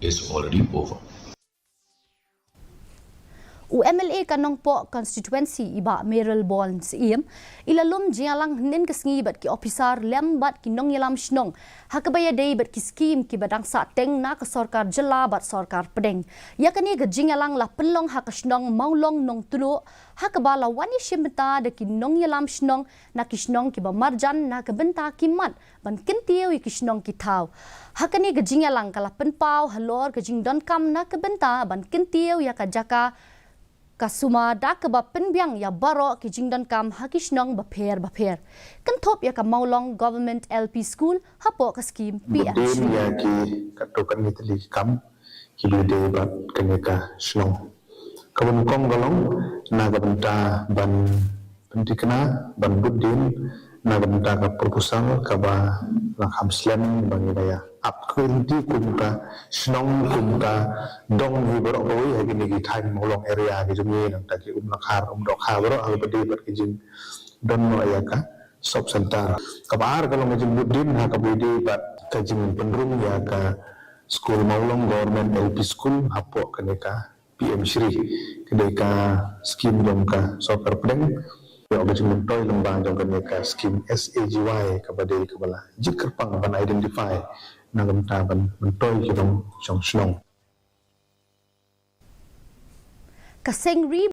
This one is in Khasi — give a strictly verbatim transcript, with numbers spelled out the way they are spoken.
is already over. U MLA ka Nongpoh Constituency i Bah Mayralborn Syiem i la lum jingïalang hynnin ka sngi bad ki ophisar lem bad ki nongïalam shnong ha kaba ïadei bad ki skim kiba dang sahteng na ka sorkar jylla bad sorkar pdeng. Ïa kane ka jingïalang la pynlong ha ka shnong Mawlong Nongtluh ha kaba la wan ïashim bynta da ki nongïalam shnong na ki shnong kiba marjan na ka bynta ki mat ban kyntiew ïa ki shnong ki thaw. Ha kane ka jingïalang ka la pynpaw halor ka jingdonkam na ka bynta ban kyntiew ïa ka jaka ka suma da kaba pynbiang ïa baroh ki jingdonkam ha ki shnong bapher bapher. Kynthup ïa ka Mawlong Government L P School hapoh ka skim P M Shri. Ïa ki katto katne tylli ki kam kiba dei bad kane ka shnong. Kaba nyngkong ka long na ka bynta ban pynthikna ban bud dien na ka bynta ka proposal kaba la kham slem ba ngi ba ïa ap ka lynti kum ka shnong kum ka dong hi baroh kawei ha kine ki thaiñ Mawlong area ki jong ngi nangta ki Umlakhar Umdohkha baroh ha kaba dei bad ki jingdon noh ïa ka sub center. Kaba ar ka long ka jingbud dien ha kaba dei bad ka jingpynrung ïa ka skul Mawlong Government L P School hapoh kane ka P M Shri. Ka dei ka skim jong ka sorkar pdeng. Ïoh ka jingmyntoi lyngba jong kane ka skim S A G Y kaba dei kaba la jied kyrpang ban identify na ka bynta ban myntoi ki nongshong shnong. Ka seng Ri